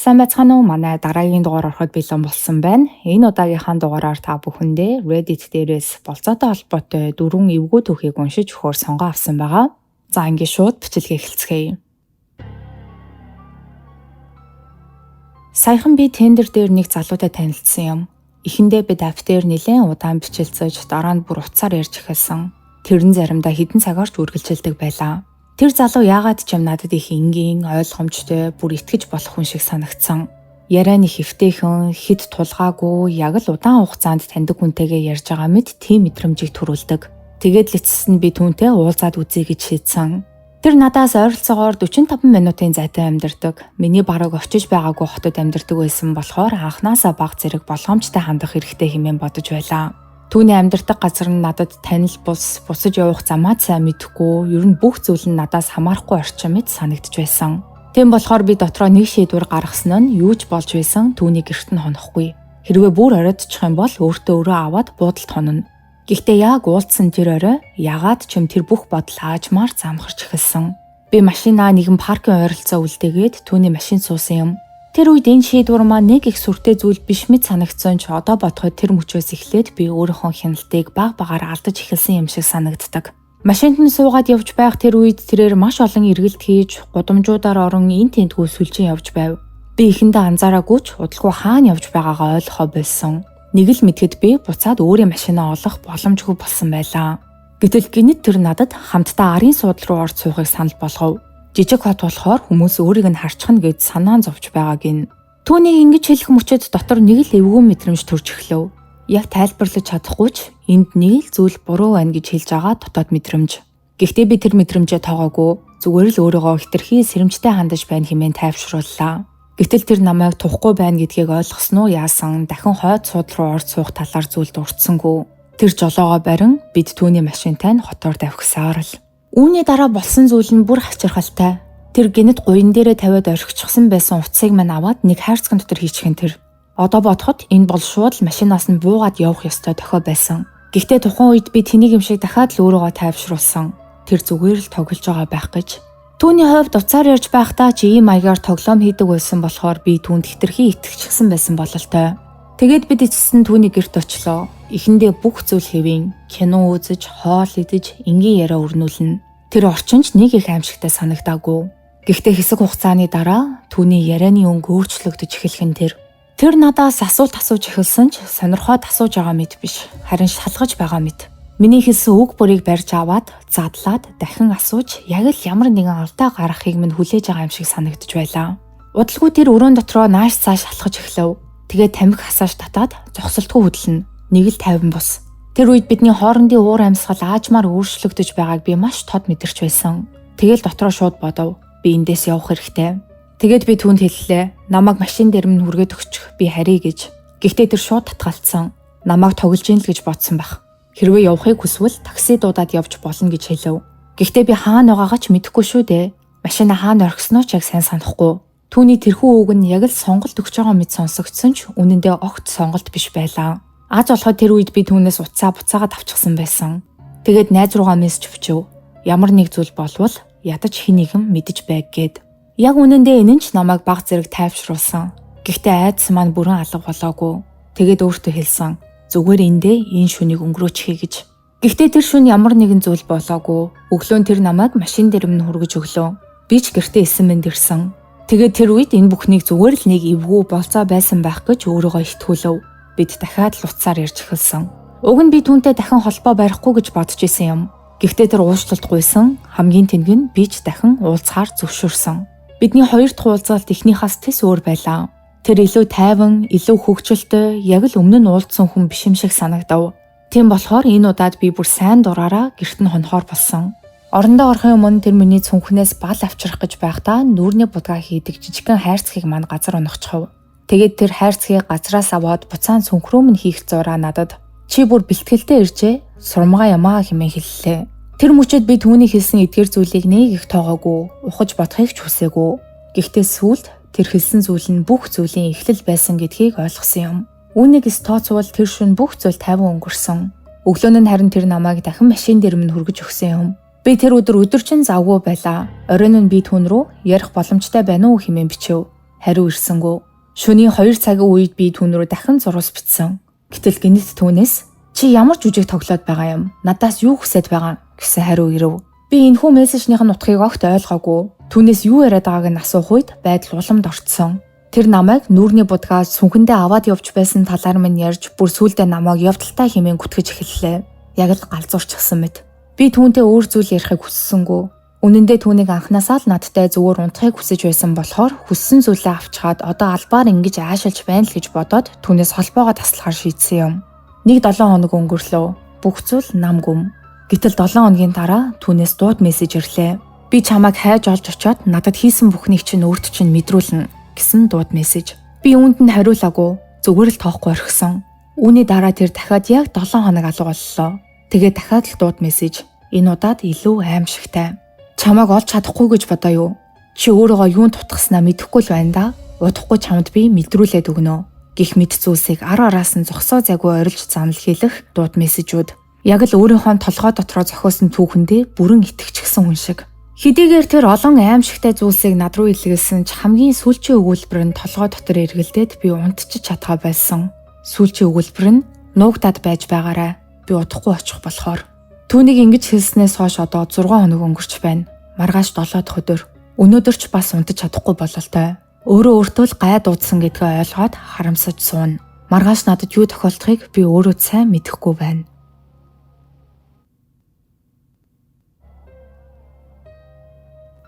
Сайн байцгаана уу? Манай дараагийн дугаар ороход бэлэн болсон байна. Энэ удаагийнхаа дугаараар та бүхэндээ Reddit дээрээс болцоотой холбоотой дөрвөн эвгүй түүхийг уншиж өгөхөөр сонгоо авсан байгаа. За ингээд шууд бичлэгээ эхэлцгээе. Саяхан би Tinder дээр нэг залуутай танилцсан юм. Эхэндээ бид app дээр нэлээд удаан бичилцэж, дараа нь бүр утсаар ярьж эхэлсэн. Тэр нь заримдаа хэдэн цагаар ч үргэлжилдэг байлаа. Тэр залуу яагаад ч юм надад их энгийн, ойлгомжтой, бүр итгэж болох хүн шиг санагдсан. Яриа нь их эвтэйхэн, хэд тулгаагүй, яг л удаан хугацаанд таньдаг хүнтэйгээ ярьж байгаа мэт тийм мэдрэмжийг төрүүлдэг. Тэгээд л эцэст нь би түүнтэй уулзаад үзье гэж шийдсэн. Тэр надаас ойролцоогоор 45 минутын зайтай амьдардаг. Миний бараг очиж байгаагүй хотод амьдардаг байсан болохоор анхнаасаа баг зэрэг болгоомжтой хандах хэрэгтэй хэмээн бодож байлаа. Түүний амьдардаг газар нь надад танил бус, буцаж явах замаа сайн мэдэхгүй, ер нь бүх зүйл нь надаас хамаарахгүй орчин мэт санагдаж байсан. Тийм болохоор би дотроо нэг шийдвэр гаргасан нь юу ч болж байсан түүний гэрт нь хонохгүй. Хэрвээ бүр оройтчих юм бол өөртөө өрөө аваад буудалд хонно. Гэхдээ яг уулзсан тэр орой ягаад ч юм тэр бүх бодол аажмаар замхарч эхэлсэн. Би машинаа нэгэн паркын ойролцоо үлдээгээд түүний машинд суусан юм. Тэр үед энэ шийдвэр маань нэг их сүртэй зүйл биш мэт санагдсан ч одоо бодоход тэр мөчөөс эхлээд би өөрийнхөө хяналтыг баг багаар алдаж эхэлсэн юм шиг санагддаг. Машинд нь суугаад явж байх тэр үед тэрээр маш олон эргэлт хийж, гудамжуудаар орон эн тентгүү сүлжин явж байв. Би эхэндээ анзаараагүй ч удалгүй хаана явж байгаагаа ойлгохоо болсон. Нэг л мэдэхэд би буцаад өөрийн машинаа олох боломжгүй болсон байлаа. Гэтэл гэнэт тэр надад хамтдаа арын суудал руу орж суухыг санал болгов. Жижиг хот болохоор хүмүүс өөрийг нь харчихна гэж санаа зовж байгааг нь. Түүнийг ингэж хэлэх мөчөд дотор нэг л эвгүй мэдрэмж төрж эхлэв. Яг тайлбарлаж чадахгүй ч энд нэг л зүйл буруу байна гэж хэлж байгаа дотоод мэдрэмж. Гэхдээ би тэр мэдрэмжээ тоогоогүй, зүгээр л өөрийгөө хэтэрхий сэрэмжтэй хандаж байна хэмээн тайвшрууллаа. Гэтэл тэр намайг тухгүй байна гэдгийг ойлгосон уу яасан дахин хойд суудал руу орж суух талаар зүйл дурдсангүй. Тэр жолоогоо барин бид түүний машинтай нь хотоор давхисаар л. Үүний дараа болсон зүйл нь бүр хачирхалтай. Тэр гэнэт гуян дээрээ тавиад орхичихсан байсан утсыг мань аваад нэг хайрцагт дотор хийчихэн тэр. Одоо бодоход энэ бол шууд л машинаас нь буугаад явах ёстой дохио байсан. Гэхдээ тухайн үед би тэнийг юм шиг дахиад л өөрийгөө тайвшруулсан. Тэр зүгээр л тоглож байгаа байх гэж. Түүний хувьд утсаар ярьж байхдаа ч ийм маягаар тоглоом хийдэг байсан болохоор би түүнд хэтэрхий итгэчихсэн байсан бололтой. Тэгээд бид эцэст нь түүний гэрт очлоо. Эхэндээ бүх зүйл хэвийн, кино үзэж, хоол идэж, энгийн яриа өрнүүлнэ. Тэр орчин ч нэг их аимшигтай санагдаагүй. Гэхдээ хэсэг хугацааны дараа түүний ярианы өнгө өөрчлөгдөж эхлэх нь тэр. Тэр надаас асуулт асууж эхэлсэн ч сонирхоод асууж байгаа мэт биш, харин шалгаж байгаа мэт. Миний хэлсэн үг бүрийг барьж аваад, задлаад, дахин асууж, яг л ямар нэгэн алдаа гаргахыг минь хүлээж байгаа юм шиг санагдаж байлаа. Удалгүй тэр өрөөн дотроо нааш цааш алхаж эхлэв. Тэгээд тамхи хасааж татаад зогсолтгүй хөдлөнө. Нэг л 50 бус. Тэр үед бидний хоорондын уур амьсгал аажмаар өөрчлөгдөж байгааг би маш тод мэдэрч байсан. Тэгэл дотроо шууд бодов. Би эндээс явах хэрэгтэй. Тэгээд би түүнд хэллээ. Намайг машин дээр минь хүргээд өгчих. Би харъя гэж. Гэхдээ тэр шууд татгалцсан. Намайг тоглож ийн л гэж бодсон байх. Хэрвээ явахыг хүсвэл такси дуудаад явж болно гэж хэлв. Гэхдээ би хаана байгаагаа ч мэдэхгүй шүү дээ. Машина хаана орхисноо ч яг сайн санахгүй. Түүний тэрхүү үг нь яг л сонголт өгч байгаа мэт сонсогдсон ч үнэндээ огт сонголт биш байлаа. Аз болоход тэр үед би түүнээс утсаа буцаагаад авчихсан байсан. Тэгээд найз руугаа мессеж бичв. Ямар нэг зүйл болвол ядаж хэн нэгэн мэдэж байг гэд. Яг үнэндээ энэ нь ч намайг баг зэрэг тайвшруулсан. Гэхдээ айдас маань бүрэн алга болоогүй. Тэгээд өөртөө хэлсэн. Зүгээр эндээ энэ шүнийг өнгөрөөчихье гэж. Гэхдээ тэр шүн ямар нэгэн зүйл болоогүй. Өглөө нь тэр намайг машин дээр минь хүргэж өглөө. Би ч гэртээ исэн мэнд ирсэн. Тэгээд тэр үед энэ бүхнийг зүгээр л нэг эвгүй болцоо байсан байх гэж өөрийгөө итгүүлв. Бид дахиад л утсаар ярьж эхэлсэн. Уг нь би түүнтэй дахин холбоо барихгүй гэж бодож исэн юм. Гэхдээ тэр уучлалт гуйсан. Хамгийн тэнэг нь би ч дахин уулзахаар зөвшөөрсөн. Бидний хоёр дахь уулзалт эхнийхээс тэс өөр байлаа. Тэр илүү тайван, илүү хөгжилтэй, яг л өмнө нь уулзсан хүн биш юм шиг санагдав. Тийм болохоор энэ удаад би бүр сайн дураараа гэрт нь хонохоор болсон. Орондоо орохын өмнө тэр миний цүнхнээс бал авчрах гэж байхдаа нүүрний будгаа хийдэг жижигхэн хайрцгийг мань газар унахчихав. Тэгээд тэр хайрцгийг газраас аваад буцаан цүнх рүү минь хийх зураа надад чи бүр бэлтгэлтэй иржээ, сурмгаа ямаа хэмээн хэллээ. Тэр мөчөд би түүний хэлсэн эдгээр зүйлийг нэг их тоогоогүй, ухаж бодохыг ч хүсээгүй. Гэхдээ сүүлд тэр хэлсэн зүйл нь бүх зүйлийн эхлэл байсан гэдгийг ойлгосон юм. Үүнийг эс тооцвол тэр шөнө бүх зүйл тайван өнгөрсөн. Өглөө нь харин тэр намайг дахин машин дээр минь хүргэж өгсөн юм. Би тэр өдөр өдөржин завгүй байлаа. Оройн нь би түүн рүү ярих боломжтой байна уу хэмээн бичв. Хариу ирсэнгүй. Шөнийн 2 цагийн үед би түүн рүү дахин зурвас бичсэн. Гэтэл гэнэт түүнээс чи ямар жүжиг тоглоод байгаа юм? Надаас юу хүсээд байгаа гэсэн хариу ирэв. Би энэхүү мессежнийх нь утгыг огт ойлгоогүй. Түүнээс юу яриад байгааг нь асуух үед байдал уламд орцсон. Тэр намайг нүүрний будгаас сүнхэндээ аваад явж байсан талаар минь ярьж бүр сүүлдээ намайг явдалтай хэмээн гүтгэж эхэллээ. Яг л галзуурчихсан мэт. Би түүнтэй өөр зүйл ярихыг хүссэнгүй. Үнэн дээр түүнийг анхнаасаа л надтай зүгээр унтахыг хүсэж байсан болохоор хүссэн зүйлээ авчхаад одоо албаар ингэж аашилж байна л гэж бодоод түүнээс холбоогоо таслахаар шийдсэн юм. Нэг 7 хоног өнгөрлөө. Бүх зүйл нам гүм. Гэтэл 7 хоногийн дараа түүнээс дууд мессеж ирлээ. Би чамайг хайж олж очиод надад хийсэн бүхнийг чинь өөрт чинь мэдрүүлнэ гэсэн дууд мессеж. Би үүнд нь хариулаагүй. Зүгээр л тоохгүй орхисон. Үүний дараа тэр дахиад яг 7 хоног алга боллоо. Тэгээд дахиад л дууд мессеж. Энэ удаад илүү аимшигтай. Чамайг олж чадахгүй гэж бодоо юу? Чи өөрийгөө юунд тутгаснаа мэдэхгүй л байна да. Удахгүй чамд би мэдрүүлээд өгнө. Гэх мэт зүйлсийг ар араас нь зогсоо зайгүй орилж замл хийлэх дууд мессежүүд. Яг л өөрийнхөө толгой дотроо зохиосон түүхэндээ бүрэн итгэчихсэн хүн шиг. Хэдийгээр тэр олон аимшигтай зүйлсийг над руу илгээсэн ч хамгийн сүүлчийн өгүүлбэр нь толгой дотор эргэлдээд би унтчих чадхаа байсан. Сүүлчийн өгүүлбэр нь нуугдаад байж байгаарай. Би удахгүй очих болохоор. Түүнийг ингэж хэлснээс хойш одоо 6 хоног өнгөрч байна. Маргааш 7 дахь өдөр. Өнөөдөр ч бас унтаж чадахгүй бололтой. Өөрөө өөртөө л гай дуудсан гэдгээ ойлгоод харамсаж сууна. Маргааш надад юу тохиолдохыг би өөрөө сайн мэдэхгүй байна.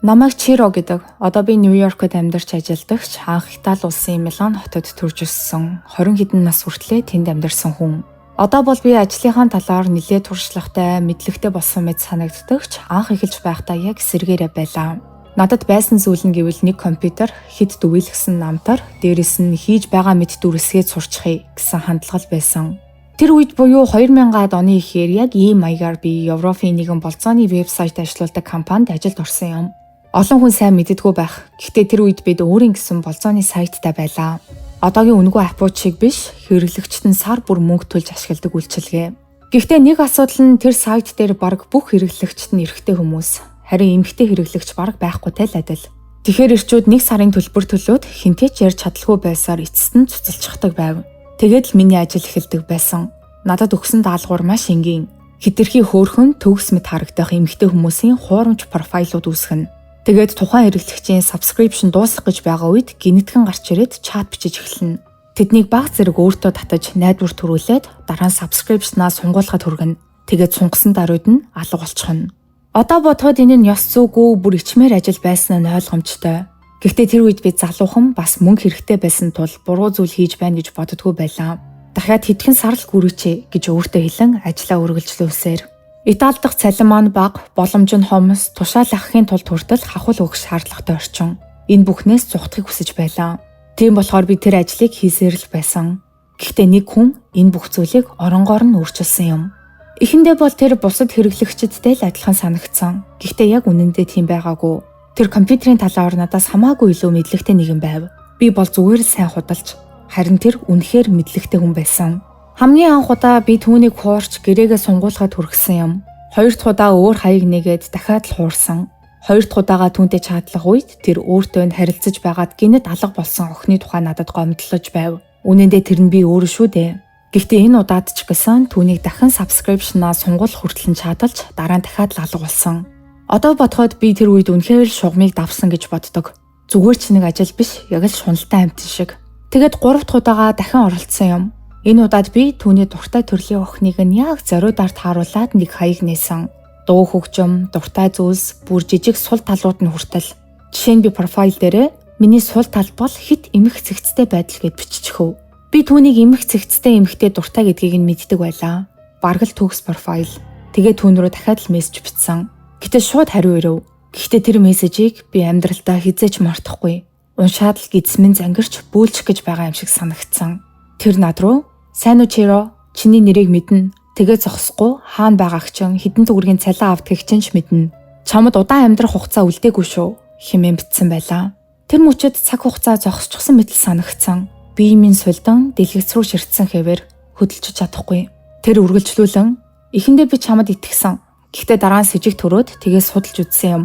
Намайг Чиро гэдэг. Одоо би Нью-Йоркод амьдарч ажилладаг ч анх Итали улсын Милан хотод төрж өссөн. 20 хэдэн нас хүртлээр тэнд амьдарсан хүн. Одоо бол би ажлынхаа талаар нэлээд туршлагатай, мэдлэгтэй болсон мэт санагддаг ч анх эхэлж байхдаа яг эсэргээрээ байлаа. Надад байсан зүйл нь гэвэл нэг компьютер, хэд дүгийлгсэн намтар, дээрэс нь хийж байгаа мэт дүрсгээд сурчихъя гэсэн хандлага байсан. Тэр үед буюу 2000-аад оны ихээр яг ийм маягаар би Европын нэгэн болзооны вебсайт ажиллаулдаг компанид ажилд орсон юм. Олон хүн сайн мэддэггүй байх. Гэхдээ тэр үед бид өөрийн гэсэн болзооны сайттай байлаа. Одоогийн үнэгүй аппууд шиг биш, хэрэглэгчид нь сар бүр мөнгө төлж ашигладаг үйлчилгээ. Гэхдээ нэг асуудал нь тэр сайт дээр бараг бүх хэрэглэгчид нь эрэгтэй хүмүүс. Харин эмэгтэй хэрэглэгч бараг байхгүйтэй л адил. Тэгэхээр эрчүүд нэг сарын төлбөр төлөөд хэнтэй ч ярьж чадалгүй байсаар эцэст нь цуцалчихдаг байв. Тэгээд л миний ажил эхэлдэг байсан. Надад өгсөн даалгавар маш энгийн. Хэтэрхий хөөрхөн төгс мэт харагдах эмэгтэй хүмүүсийн хуурамч профайлууд үүсгэнэ. Тэгээд тухайн хэрэглэгчийн subscription дуусах гэж байгаа үед гинэтхэн гарч ирээд чат бичиж эхэлнэ. Тэднийг баг зэрэг өөртөө татаж найдвар төрүүлээд дараа нь subscription-аа сунгуулахад хүргэнэ. Тэгээд сунгасан даруйд нь алга болчихно. Одоо бодоход энэ нь ёс зүйгүй бүр ичмээр ажил байсан нь ойлгомжтой. Гэхдээ тэр үед би залуухан бас мөнгө хэрэгтэй байсан тул буруу зүйл хийж байна гэж боддгоо байлаа. Дахиад хэдхэн сар л гүрээч гэж өөртөө хэлэн ажлаа үргэлжлүүлсээр. Итали дахь цалин маань бага, боломж нь хомс, тушаал авахын тулд хүртэл хахуул өгөх шаардлагатай орчин. Энэ бүхнээс зугтахыг хүсэж байлаа. Тийм болохоор би тэр ажлыг хийсээр л байсан. Гэхдээ нэг хүн энэ бүх зүйлийг оронгоор нь өөрчилсөн юм. Эхэндээ бол тэр бусад хэрэглэгчидтэй л адилхан санагдсан. Гэхдээ яг үнэндээ тийм байгаагүй. Тэр компьютерийн талаар надаас хамаагүй илүү мэдлэгтэй нэгэн байв. Би бол зүгээр л сайн худалч. Харин тэр үнэхээр мэдлэгтэй хүн байсан. Хамгийн анх удаа би түүнийг хуурч гэрээгээ сунгуулахад хүргэсэн юм. Хоёр дахь удаа өөр хаяг нэгээд дахиад л хуурсан. Хоёр дахь удаага түүнтэй чатлах үед тэр өөртөө нь харилцаж байгаад гинэт алга болсон охины тухай надад гомдлож байв. Үнэн дээр тэр нь би өөрөө шүү дээ. Гэхдээ энэ удаад ч гэсэн түүнийг дахин subscription-аа сунгуулах хүртэл нь чадалж дараа нь дахиад л алга болсон. Одоо бодоход би тэр үед үнэхээр шугамыг давсан гэж боддог. Зүгээр ч нэг ажил биш, яг л шуналтай амьтан шиг. Тэгээд 3 дахь удаага дахин оролцсон юм. Энэ удаад би түүний дуртай төрлийн охиныг нь яг зориудаар тааруулаад нэг хаяг нээсэн. Дуу хөгжим, дуртай зүйлс, бүр жижиг сул талууд нь хүртэл. Жишээ нь би профайл дээрээ миний сул тал бол хит эмх цэгцтэй байдал гэд биччихв. Би түүнийг эмх цэгцтэй эмхтэй дуртай гэдгийг нь мэддэг байлаа. Бараг л төгс профайл. Тэгээ түүн рүү дахиад л мессеж бичсэн. Гэтэл шууд хариу ирэв. Гэхдээ тэр мессежийг би амьдралдаа хэзээ ч мартахгүй. Уншаад л гидсмэн зангирч бөөлчих гэж байгаа юм шиг санагдсан. Тэр над руу "Сайн уу Чиро, чиний нэрийг мэднэ. Тэгээ зогсохгүй хаана байгааг чинь хэдэн төгрөгийн цалин авдгийг чинь ч мэднэ. Чамд удаан амьдрах хугацаа үлдээгүй шүү" хэмээн бичсэн байлаа. Тэр мөчид цаг хугацаа зогсчихсон мэтэл санагдсан. Бие минь сулдан дэлгэц рүү ширтсэн хэвээр хөдөлж чадахгүй. Тэр үргэлжлүүлэн "Эхэндээ би чамд итгэсэн. Гэхдээ дараа нь сэжиг төрөөд тэгээ судалж үзсэн юм.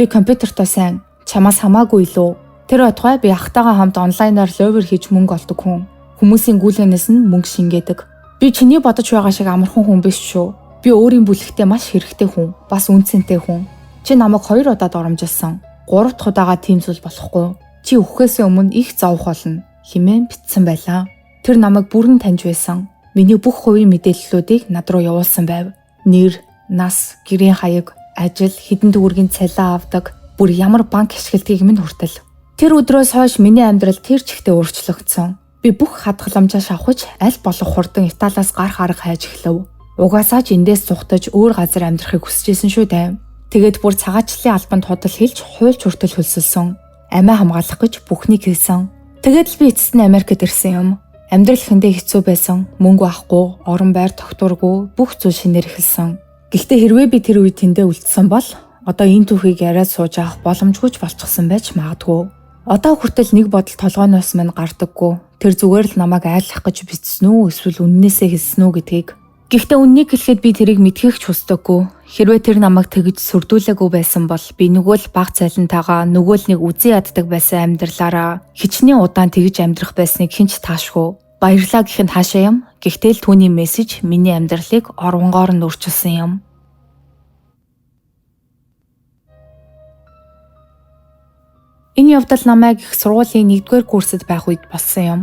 Би компьютертоо сайн, чамаас хамаагүй илүү. Тэр отгой би ахтайгаа хамт онлайнаар ловер хийж мөнгө олдог хүн. Хүмүүсийн гүйлгэнээс нь мөнгө шингээдэг. Би чиний бодож байгаа шиг амархан хүн биш шүү. Би өөрийн бүлэгтээ маш хэрэгтэй хүн, бас үн цэнтэй хүн. Чи намайг 2 удаа доромжилсан. 3 дахь удаага тийм зүйл болохгүй. Чи үхэхээс өмнө их зовх болно хэмээн бичсэн байлаа. Тэр намайг бүрэн таньж байсан. Миний бүх хувийн мэдээллүүдийг над руу явуулсан байв. Нэр, нас, гэрийн хаяг, ажил, хэдэн төгрөгийн цалин авдаг, бүр ямар банк ашигладгийг минь хүртэл. Тэр өдрөөс хойш миний амьдрал тэр чигтээ өөрчлөгдсөн. Би бүх хадгаламжаа шавхаж аль болох хурдан Италиас гарах арга хайж эхлэв. Угаасаа ч эндээс зугтаж өөр газар амьдрахыг хүсэж исэн шүү дээ. Тэгээд бүр цагаачлалын албанд худал хэлж хуульч хүртэл хөлсөлсөн. Амиа хамгаалах гэж бүхнийг хийсэн. Тэгээд л би эцэст нь Америкт ирсэн юм. Амьдрал ихэндээ хэцүү байсан. Мөнгө авахгүй, орон байр тогтворгүй, бүх зүйл шинээр эхэлсэн. Гэхдээ хэрвээ би тэр үед тэндээ үлдсэн бол одоо энэ түүхийг яриад сууж авах боломжгүй ч болчихсон байж магадгүй. Одоо хүртэл нэг бодол толгойноос минь гардаггүй. Тэр зүгээр л намайг айлах гэж бичсэн үү эсвэл үннээсээ хэлсэн үү гэдгийг. Гэхдээ үннийг хэлэхэд би тэрийг мэдхийг ч хүсдэггүй. Хэрвээ тэр намайг тэгж сүрдүүлээгүй байсан бол би нөгөө л баг цалинтайгаа нөгөө л нэг үзэн яддаг байсан амьдралаараа хичнээн удаан тэгж амьдрах байсныг хэн ч таашгүй. Баярлаа гэх нь хаашаа юм. Гэхдээ л түүний мессеж миний амьдралыг орвонгоор нь өөрчилсөн юм. Энэ явдал намайг их сургуулийн 1-р курсэд байх үед болсон юм.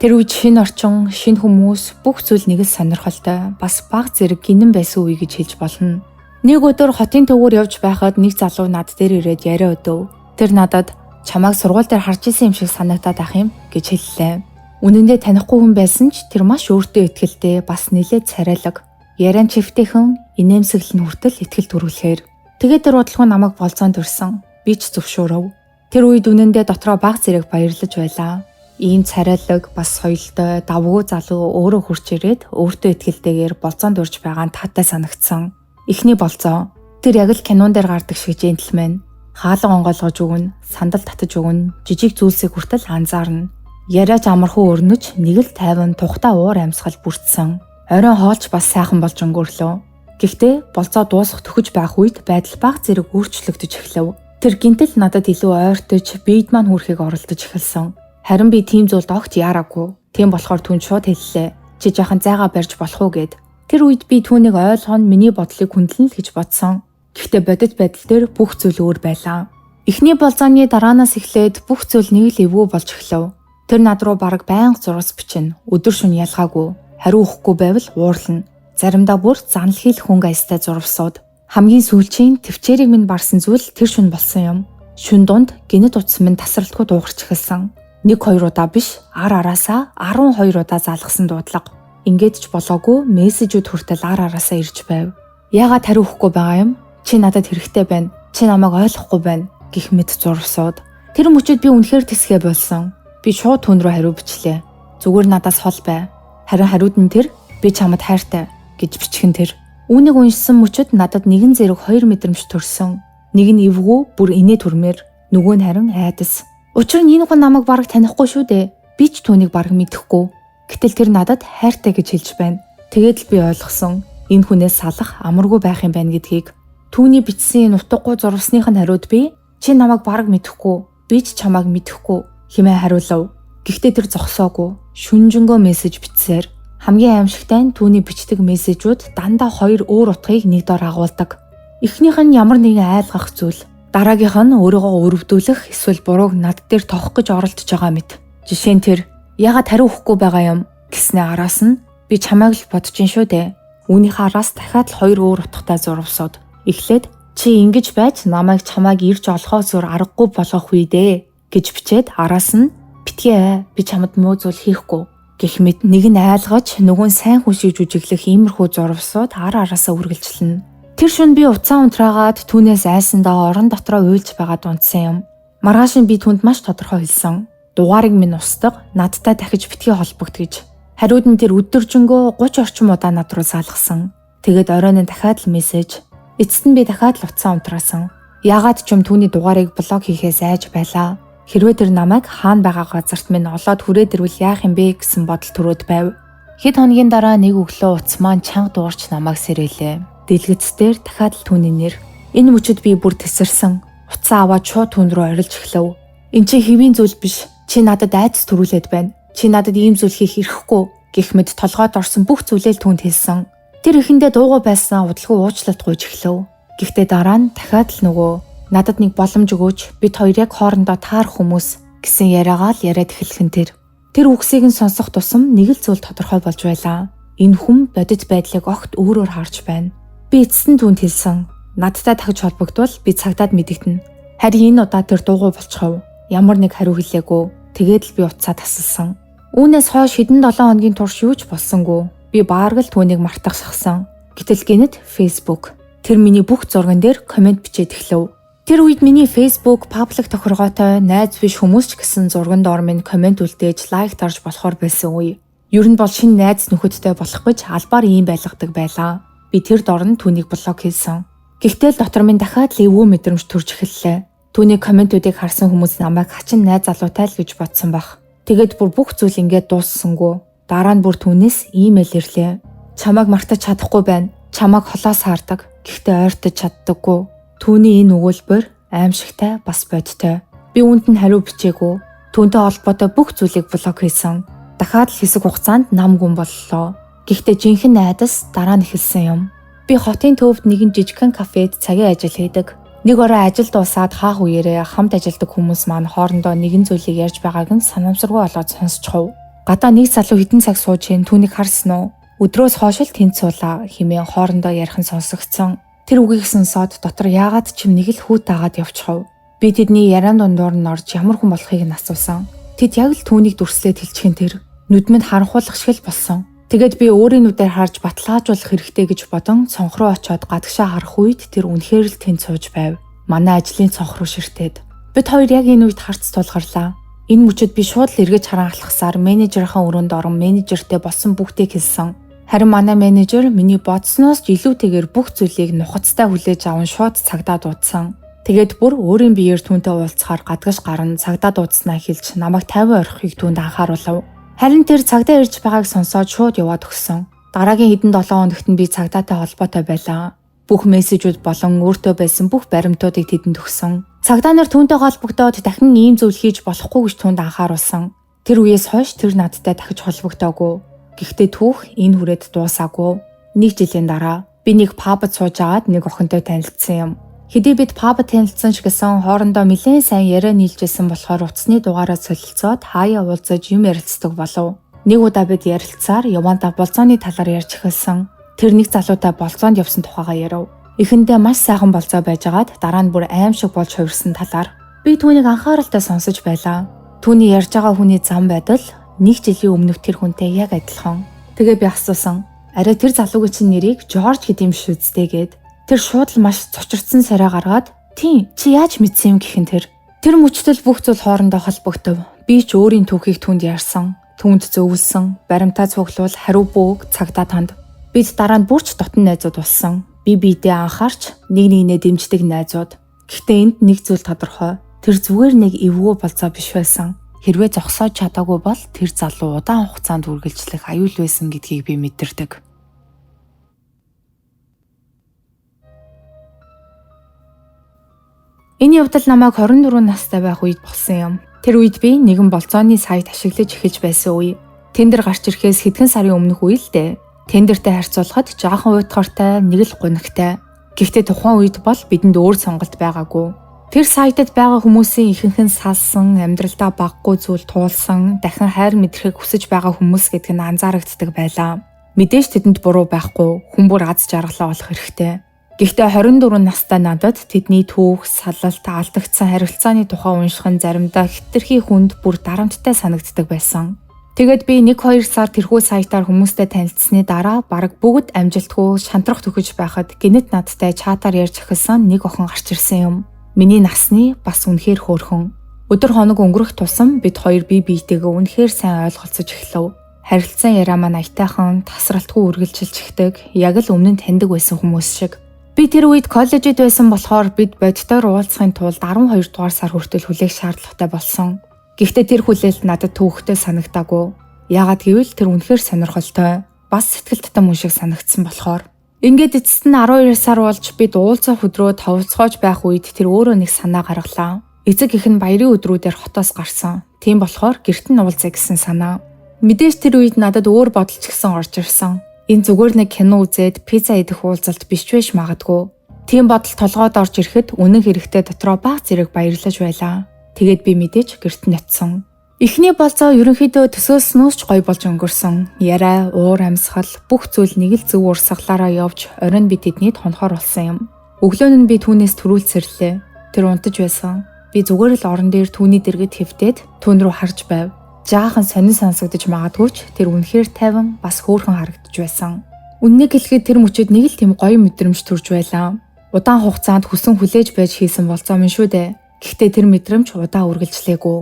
Тэр үед шинэ орчин, шинэ хүмүүс, бүх зүйл нэг л сонирхолтой, бас баг зэрэг гинэн байсан үе гэж хэлж болно. Нэг өдөр хотын төвөөр явж байхад нэг залуу над дээр ирээд яриа өдөв. Тэр надад чамайг сургууль дээр харж исэн юм шиг санагдаад ах юм гэж хэллээ. Үнэн дээр танихгүй хүн байсан ч тэр маш өөртөө итгэлтэй, бас нэлээд царайлаг. Яриан чивтэйхэн, инээмсэглэл нь хүртэл итгэл төрүүлэхээр. Тэгээд тэр удалгүй намайг болзоонд төрсөн. Би ч зөвшөөрөв. Тэр үед үнэндээ дотроо баг зэрэг баярлаж байлаа. Ийм царайлаг, бас соёлтой, давгүй залуу өөрөө хурч ирээд өөртөө итгэлтэйгээр болзоонд урьж байгаа нь таатай санагдсан. Эхний болзоо. Тэр яг л кинон дээр гардаг шиг джентльмен. Хаалга онгойлгож өгнө, сандал татаж өгнө, жижиг зүйлсийг хүртэл анзаарна. Яриач амархан өрнөж, нэг л тайван тухтай уур амьсгал бүрдсэн. Оройн хоолч бас сайхан болж өнгөрлөө. Гэхдээ болзоо дуусах төхөж байх үед байдал баг зэрэг өөрчлөгдөж эхлэв. Тэр гинтэл надад илүү ойртож, биед маань хүрэхийг оролдож эхэлсэн. Харин би тийм зүйлд огт яараагүй. Тийм болохоор түнд шууд хэллээ. Чи жаахан зайгаа барьж болох уу гэд. Тэр үед би түүнийг ойлгоно, миний бодлыг хүндлэн л гэж бодсон. Гэхдээ бодит байдал дээр бүх зүйл өөр байлаа. Эхний болзооны дараанаас эхлээд бүх зүйл нэг л эвгүй болж эхлэв. Тэр над руу бараг байнга зурас бичнэ. Өдөр шөнө ялгаагүй. Хариу өгөхгүй байвал уурлана. Заримдаа бүр занл хийх хөнгө аястай зурвсууд. Хамгийн сүүлчийн төвчээрийг минь барсан зүйл тэр шөнө болсон юм. Шүн дунд гинэт утас минь тасралтгүй дуугарч эхэлсэн. 1-2 удаа биш, ар араасаа 12 удаа залгасан дуудлага. Ингээд ч болоогүй мессежүүд хүртэл ар араасаа ирж байв. Яагаад хариу өгөхгүй байгаа юм? Чи надад хэрэгтэй байна. Чи намайг ойлгохгүй байна гэх мэт зурвсууд. Тэр мөчид би үнэхээр тэсгээ болсон. Би шууд түн рүү хариу бичлээ. Зүгээр надаас хол бай. Харин хариуд нь тэр би чамд хайртай гэж бичгэн тэр. Үүнийг уншсан мөчид надад нэгэн зэрэг 2 мэдрэмж төрсөн. Нэг нь эвгүй бүр инээ төрмээр, нөгөө нь харин айдас. Учир нь энэ хүн намайг бараг танихгүй шүү дээ. Би ч түүнийг бараг мэдэхгүй. Гэтэл тэр надад хайртай гэж хэлж байна. Тэгээд л би ойлгосон. Энэ хүнээс салах амаргүй байх юм байна гэдгийг. Түүний бичсэн энэ утгагүй зурвасных нь хариуд би чи намайг бараг мэдэхгүй, би ч чамайг мэдэхгүй хэмээн хариулав. Гэхдээ тэр зогсоогүй. Шүнжэнгөө мессеж бичсээр. Хамгийн аимшигтай нь түүний бичдэг мессежүүд дандаа 2 өөр утгыг нэг дор агуулдаг. Эхнийх нь ямар нэгэн айлгах зүйл. Дараагийнх нь өөрийгөө өрөвдүүлэх эсвэл бурууг над дээр тохох гэж оролдож байгаа мэт. Жишээ нь тэр яагаад хариу өгөхгүй байгаа юм гэснээ араас нь би чамайг л бодож ин шүү дээ. Үүнийхээ араас дахиад л 2 өөр утгатай зурвсууд. Эхлээд чи ингэж байж намайг чамайг ирж олохоос өөр аргагүй болгох үе дээ гэж бичээд араас нь битгий би чамд муу зүйл хийхгүй гэх мэт нэг нь айлгаж нөгөө нь сайн хүн шиг жүжиглэх иймэрхүү зурвсууд ар араасаа үргэлжлэнэ. Тэр шөнө би уцаа унтраагаад түүнээс айсандаа орон дотроо уйлж байгаа дунтсан юм. Маргааш нь би түүнд маш тодорхой хэлсэн. Дугаарыг минь устгах, надтай дахиж битгий холбогд гэж. Хариуд нь тэр өдөржингөө 30 орчим удаа над руу залгасан. Тэгээд оройн нь дахиад л мессеж. Эцэст нь би дахиад л уцаа унтраасан. Яагаад ч юм түүний дугаарыг блок хийхээс айж байлаа. Хэрвээ тэр намайг хаана байгаа газарт минь олоод хүрээд ирвэл яах юм бэ гэсэн бодол төрөөд байв. Хэд хоногийн дараа нэг өглөө утас маань чанга дуурч намайг сэрээлээ. Дэлгэц дээр дахиад л түүний нэр. Энэ мөчид би бүр тесэрсэн. Утсаа аваад шууд түүн рүү орилж эхлэв. Эн чинь хэвийн зүйл биш. Чи надад айдас төрүүлээд байна. Чи надад ийм зүйл хийх эрхгүй гэх мэт толгойд орсон бүх зүйлээ л түүнд хэлсэн. Тэр эхэндээ дуугүй байсан удалгүй уучлалт гуйж эхлэв. Гэхдээ дараа нь дахиад л нөгөө надад нэг боломж өгөөч, бид хоёр яг хоорондоо таарах хүмүүс гэсэн яриагаа л яриад эхлэх нь тэр. Тэр үгсийг нь сонсох тусам нэг л зүйл тодорхой болж байлаа. Энэ хүн бодит байдлыг огт өөрөөр харж байна. Би эцэст нь түүнд хэлсэн. Надтай дахиж холбогдвол би цагдаад мэдэгдэнэ. Харин энэ удаа тэр дуугүй болчихов. Ямар нэг хариу хэлээгүй. Тэгээд л би утсаа тасалсан. Үүнээс хойш хэдэн 7 хоногийн турш юу ч болсонгүй. Би баарг л түүнийг мартах шахсан. Гэтэл гэнэт Facebook. Тэр миний бүх зурган дээр комент бичээд эхлэв. Тэр үед миний Facebook public тохиргоотой найз биш хүмүүс ч гэсэн зурган доор минь комент үлдээж лайк дарж болохоор байсан үе. Ер нь бол шинэ найз нөхөдтэй болох гэж албаар ийм байлгадаг байлаа. Би тэр дор нь түүнийг блок хийсэн. Гэхдээ л дотор минь дахиад л эвгүй мэдрэмж төрж эхэллээ. Түүний комментүүдийг харсан хүмүүс намайг хачин найз залуутай л гэж бодсон байх. Тэгээд бүр бүх зүйл ингээд дууссангүй. Дараа нь бүр түүнээс имэйл ирлээ. Чамайг мартаж чадахгүй байна. Чамайг холоос хардаг. Гэхдээ ойртож чаддаггүй. Түүний энэ өгүүлбэр аимшигтай бас бодтой. Би үүнд нь хариу бичээгүй. Түүнтэй холбоотой бүх зүйлийг блок хийсэн. Дахиад л хэсэг хугацаанд нам гүн боллоо. Гэхдээ жинхэнэ айдас дараа нь эхэлсэн юм. Би хотын төвд нэгэн жижигхэн кафед цагийн ажил хийдэг. Нэг орой ажил дуусаад хаах үеэрээ хамт ажилладаг хүмүүс маань хоорондоо нэгэн зүйлийг ярьж байгааг нь санамсаргүй болоод сонсчихов. Гадаа нэг залуу хэдэн цаг сууж ийн түүнийг харсан уу? Өдрөөс хойш л тэнд суулаа хэмээн хоорондоо ярих нь сонсогдсон. Тэр үгийг сонсоод дотор яагаад ч юм нэг л хүүт агаад явчихав. Би тэдний яриан дундуур нь орж ямар хүн болохыг нь асуусан. Тэд яг л түүнийг дүрслээд хэлчихэн тэр. Нүд минь харанхуулах шиг л болсон. Тэгээд би өөрийн нүдээр харж баталгаажуулах хэрэгтэй гэж бодон цонх руу очиод гадагшаа харах үед тэр үнэхээр л тэнд сууж байв. Манай ажлын цонх руу ширтээд. Бид хоёр яг энэ үед харц тулгарлаа. Энэ мөчөд би шууд л эргэж харан алхахсаар менежерийн өрөөнд орон менежертэй болсон бүгдийг хэлсэн. Харин манай менежер миний бодсноос ч илүүтэйгээр бүх зүйлийг нухацтай хүлээж аван шууд цагдаа дуудсан. Тэгээд бүр өөрийн биеэр түүнтэй уулзахаар гадагш гарan цагдаа дуудснаа хэлж намайг 50 орхихыг түүнд анхааруулав. Харин тэр цагдаа ирж байгааг сонсоод шууд яваад өгсөн. Дараагийн хэдэн 7 хоногт нь би цагдаатай холбоотой байлаа. Бүх мессежүүд болон өөртөө байсан бүх баримтуудыг тэдэнд өгсөн. Цагдаа нар түүнтэй холбогдоод дахин ийм зүйл хийж болохгүй гэж түүнд анхааруулсан. Тэр үеэс хойш тэр надтай дахиж холбогдоогүй. Гэхдээ түүх энэ хүрээд дуусаагүй. Нэг жилийн дараа би нэг пабд сууж агаад нэг охинтой танилцсан юм. Хэдий бид пабд танилцсан ч гэсэн хоорондоо нэлээд сайн яриа нийлжсэн болохоор утасны дугаараа солилцоод хаяа уулзаж юм ярилцдаг болов. Нэг удаа бид ярилцсаар явандаа болзооны талаар ярьж эхэлсэн. Тэр нэг залуутай болзоонд явсан тухайгаа ярив. Эхэндээ маш сайхан болзоо байжгаад дараа нь бүр аимшиг болж хувирсан талаар. Би түүнийг анхааралтай сонсож байлаа. Түүний ярьж байгаа хүний зам байдал нэг жилийн өмнөх тэр хүнтэй яг адилхан. Тэгээ би асуусан. Арай тэр залуугийн чинь нэрийг Жорж гэдэг юм шүү дээ гэд. Тэр шууд л маш цочирдсан сарай гаргаад "Тийм, чи яаж мэдсэн юм" гэх нь тэр. Тэр мөчтөл бүх зүйл хоорондоо холбогдов. Би ч өөрийн түүхийг түүнд ярьсан. Түүнд зөвлөсөн, баримтаа цуглуул хариу бөөг цагдаа танд. Бид дараа нь бүрч дотн найзууд болсон. Би биедээ анхаарч нэг нэгнээ дэмждэг найзууд. Гэхдээ энд нэг зүйл тодорхой. Тэр зүгээр нэг эвгүй болцоо биш байсан. Хэрвээ зогсоож чадаагүй бол тэр залуу удаан хугацаанд үргэлжлэх аюул байсан гэдгийг би мэдэрдэг. Энэ явдал намайг 24 настай байх үед болсон юм. Тэр үед би нэгэн болзооны сайт ашиглаж эхэлж байсан үе. Тендер гарч ирэхээс хэдхэн сарын өмнөх үе л дээ. Тендертэй харьцуулахад жаахан уйтгартай, нэг л гунигтай. Гэхдээ тухайн үед бол бидэнд өөр сонголт байгаагүй. Тэр сайтад байгаа хүмүүсийн ихэнх нь салсан, амьдралдаа баггүй зүйл туулсан, дахин хайр мэдрэхийг хүсэж байгаа хүмүүс гэдг нь анзаарэгддэг байлаа. Мэдээж тэдэнд буруу байхгүй, хүн бүр аз жаргалаа олох хэрэгтэй. Гэхдээ 24 настай надад тэдний түүх, салалт, алдагдсан харилцааны тухай унших нь заримдаа хэтэрхий хүнд бүр дарамттай санагддаг байсан. Тэгээд би 1-2 сар тэрхүү сайтаар хүмүүстэй танилцсны дараа бараг бүгд амжилтгүй шантрах төхөж байхад гэнэт надтай чатаар ярьж эхэлсэн нэг охин гарч ирсэн юм. Миний насны бас үнэхээр хөөрхөн. Өдөр хоног өнгөрөх тусам бид хоёр бие биетэйгээ үнэхээр сайн ойлголцож эхлэв. Харилцан яриа маань аятайхан, тасралтгүй үргэлжилж ихдэг, яг л өмнө нь таньдаг байсан хүмүүс шиг. Би тэр үед коллежид байсан болохоор бид бодитоор уулзахын тулд 12 дугаар сар хүртэл хүлээх шаардлагатай болсон. Гэхдээ тэр хүлээлт надад төвөгтэй санагдаагүй. Яагаад гэвэл тэр үнэхээр сонирхолтой, бас сэтгэл татам хүн шиг санагдсан болохоор. Ингээд эцэст нь 12 сар болж бид уулзах өдрөө товцоогоож байх үед тэр өөрөө нэг санаа гаргалаа. Эцэг эх нь баярын өдрүүдээр хотоос гарсан. Тийм болохоор гэрт нь уулзъя гэсэн санаа. Мэдээж тэр үед надад өөр бодол ч гэсэн орж ирсэн. Энэ зүгээр нэг кино үзээд пицца идэх уулзалт биш ч байж магадгүй. Тийм бодол толгойд орж ирэхэд үнэн хэрэгтээ дотроо бага зэрэг баярлаж байлаа. Тэгээд би мэдээж гэрт нь очисон. Эхний болзоо ерөнхийдөө төсөөлснөөс ч гоё болж өнгөрсөн. Яриа, уур амьсгал бүх зүйл нэг л зөв урсгалаараа явж оройн би тэдний тонхоор болсон юм. Өглөө нь би түүнээс түрүүлсэрлээ. Тэр унтаж байсан. Би зүгээр л орон дээр түүний дэргэд хэвтээд түүн рүү харж байв. Жаахан сонин сонсогдож магадгүй ч тэр үнэхээр тайван бас хөөрхөн харагдаж байсан. Үннийг хэлэхэд тэр мөчид нэг л тийм гоё мэдрэмж төрж байлаа. Удаан хугацаанд хүсэн хүлээж байж хийсэн болзоо минь шүү дээ. Гэхдээ тэр мэдрэмж удаан үргэлжлээгүй.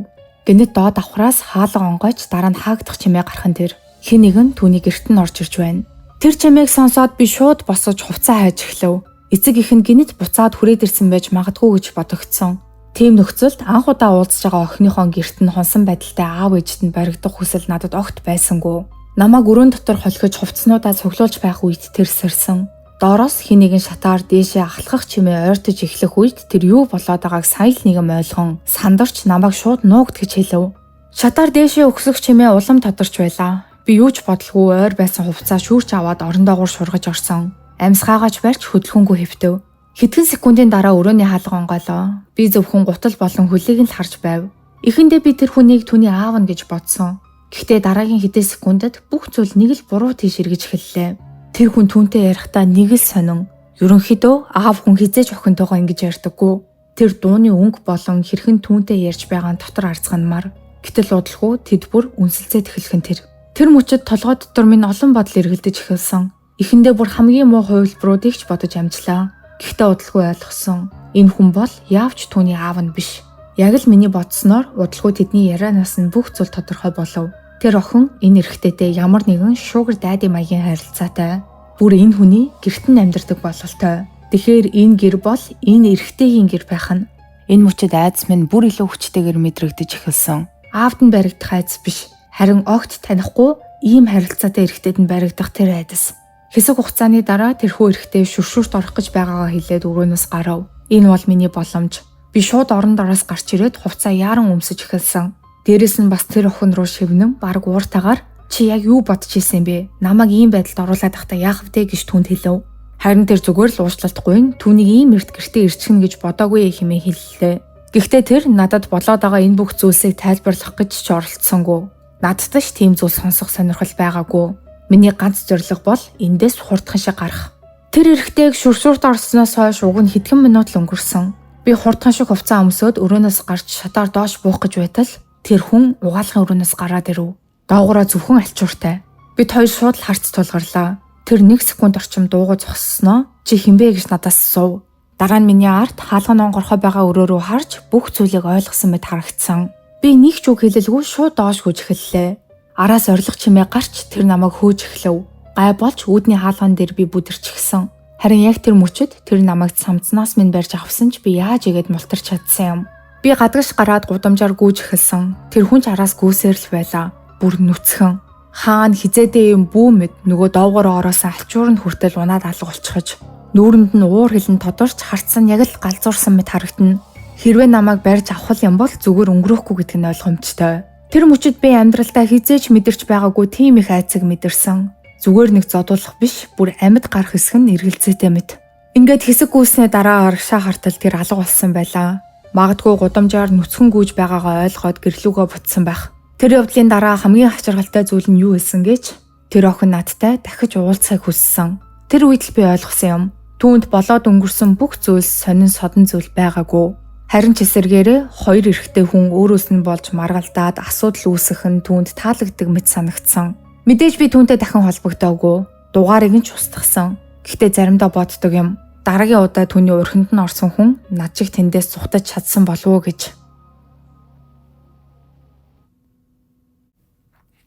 Гэнэт доод давхраас хаалга онгойч дараа нь хаагдах чимээ гарах нь тэр. Хэн нэгэн түүний гэрт нь орж ирж байна. Тэр чимээг сонсоод би шууд босож хувцас хайж эхлэв. Эцэг эх нь гэнэт буцаад хүрээд ирсэн байж магадгүй гэж бодогдсон. Тийм нөхцөлд анх удаа уулзж байгаа охиныхоо гэрт нь хонсон байдалтай аав ээжид нь баригдах хүсэл надад огт байсангүй. Намайг өрөөн дотор холхиж хувцснуудаа цуглуулж байх үед тэр сэрсэн. Доороос хэн нэгэн шатаар дээшээ ахлах чимээ ойртож эхлэх үед тэр юу болоод байгааг сая л нэгэн ойлгон сандарч намайг шууд нуугд гэж хэлэв. Шатаар дээшээ өксөх чимээ улам тодорч байлаа. Би юу ч бодлого ойр байсан хувцаа шүүрч аваад орон доогуур шургаж орсон. Амьсгаагач барьж хөдөлгөөнгүй хэвтэв. Хэдхэн секундын дараа өрөөний хаалга онгойлоо. Би зөвхөн гутал болон хөлийг нь л харж байв. Эхэндээ би тэр хүнийг түүний аав нь гэж бодсон. Гэхдээ дараагийн хэдэн секундэд бүх зүйл нэг л буруу тийш эргэж эхэллээ. Тэр хүн түүнтэй ярихдаа нэг л сонин. Ерөнхийдөө аав хүн хэзээ ч охинтойгоо ингэж ярьдаггүй. Тэр дууны өнгө болон хэрхэн түүнтэй ярьж байгаа нь дотор арзганмаар. Гэтэл удалгүй тэд бүр үнсэлцээд эхлэх нь тэр. Тэр мөчид толгой дотор минь олон бодол эргэлдэж эхэлсэн. Эхэндээ бүр хамгийн муу хувилбаруудыг ч бодож амжлаа. Гэхдээ удалгүй ойлгосон. Энэ хүн бол яавч түүний аав нь биш. Яг л миний бодсноор удалгүй тэдний ярианаас нь бүх зүйл тодорхой болов. Тэр охин энэ эрэгтэйтэй ямар нэгэн sugar daddy маягийн харилцаатай. Бүр энэ хүний гэрт нь амьдардаг бололтой. Тэгэхээр энэ гэр бол энэ эрэгтэйгийн гэр байх нь. Энэ мөчид айдас минь бүр илүү хүчтэйгээр мэдрэгдэж эхэлсэн. Аавд нь баригдах айдас биш. Харин огт танихгүй ийм харилцаатай эрэгтэйд нь баригдах тэр айдас. Хэсэг хугацааны дараа тэрхүү эрэгтэй шүршүрт орох гэж байгаагаа хэлээд өрөөнөөс гарав. Энэ бол миний боломж. Би шууд орон дороос гарч ирээд хувцаа яаран өмсөж эхэлсэн. Дээрээс нь бас тэр охин руу шивнэн бараг ууртайгаар чи яг юу бодож ирсэн бэ? Намайг ийм байдалд оруулаад байхдаа яах вэ гэж түүнд хэлэв. Харин тэр зүгээр л уучлалтгүй түүнийг ийм эрт гэртээ ирчихнэ гэж бодоогүй хэмээн хэллээ. Гэхдээ тэр надад болоод байгаа энэ бүх зүйлсийг тайлбарлах гэж ч оролцсонгүй. Надад ч тийм зүйл сонсох сонирхол байгаагүй. Миний ганц зорилго бол эндээс хурдхан шиг гарах. Тэр эрэгтэйг шүршүрт орсноос хойш уг нь хэдхэн минут л өнгөрсөн. Би хурдхан шиг хувцас өмсөөд өрөөнөөс гарч шатаар доош буух гэж байтал тэр хүн угаалгын өрөөнөөс гараад ирэв. Доогоороо зөвхөн альчууртай. Бид хоёр шууд л харц тулгарлаа. Тэр 1 секунд орчим дуугүй зогссноо чи хинбэ гэж надаас асуув. Дараа нь миний ард хаалган онгорхой байгаа өрөө рүү харж бүх зүйлийг ойлгосон мэт харагдсан. Би нэг ч үг хэлэлгүй шууд доош гүйж эхэллээ. Араас орилох чимээ гарч тэр намайг хөөж эхлэв. Гай болж үүдний хаалган дээр би бүдэрчихсэн. Харин яг тэр мөчид тэр намайг самцнаас минь барьж авсан ч би яаж игээд мултарч чадсан юм. Би гадагш гараад гудамжаар гүйж эхэлсэн. Тэр хүн ч араас гүйсээр л байлаа. Бүр нүцгэн. Хаана хизээдээ юм бүү мэд нөгөө доогоороо ороосон альчуур нь хүртэл унаад алга болчихож. Нүүрэнд нь уур хилэн тодорч харцсан яг л галзуурсан мэт харагдана. Хэрвээ намайг барьж авах юм бол зүгээр өнгөрөхгүй гэдэг нь ойлгомжтой. Тэр мөчид би амьдралдаа хизээч мэдэрч байгаагүй тийм их айцыг мэдэрсэн. Зүгээр нэг зодуулах биш, бүр амьд гарах хэсэг нь эргэлзээтэй мэт. Ингээд хэсэг гүйснээ дараа арагшаа хартал тэр алга болсон байлаа. Магадгүй гудамжаар нүцгэн гүйж байгаагаа ойлгоод гэрлүүгөө бутсан байх. Тэр явдлын дараа хамгийн хачирхалтай зүйл нь юу байсан гэж тэр охин надтай дахиж уулзахыг хүссэн. Тэр үед л би ойлгосон юм. Түүнд болоод өнгөрсөн бүх зүйлс сонин содон зүйл байгаагүй. Харин ч эсэргээрээ хоёр эрэгтэй хүн өөрөөс нь болж маргалдаад асуудал үүсгэх нь түүнд таалагддаг мэт санагдсан. Мэдээж би түүнтэй дахин холбогдоогүй. Дугаарыг нь ч устгасан. Гэхдээ заримдаа боддог юм. Дараагийн удаа түүний урхинд нь орсон хүн над шиг тэндээс зугтаж чадсан болов уу гэж.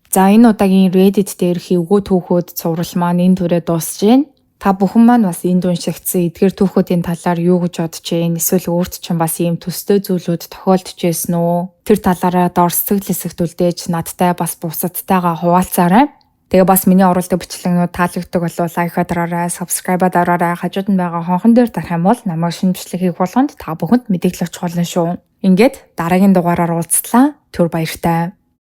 За энэ удаагийн Reddit дээрх эвгүй түүхүүд цуврал маань энэ түрээ дуусж байна. Та бүхэн маань бас энд уншигдсан эдгээр түүхүүдийн талаар юу гэж бодож байна? Эсвэл өөрт чинь бас ийм төстэй зүйлүүд тохиолдож байсан уу? Тэр талаараа доор сэтгэл хэсэгт үлдээж надтай бас бусадтайгаа хуваалцаарай. Тэгээ бас миний оруулдаг бичлэгнүүд таалагддаг болвол лайкаа дараарай, subscribe дараарай. Хажууд нь байгаа хонхон дээр дарах юм бол намайг шинэ бичлэг хийх болгонд та бүхэнд мэдээлэл очих болно шүү. Ингээд дараагийн дугаараар уулзлаа. Түр баяртай.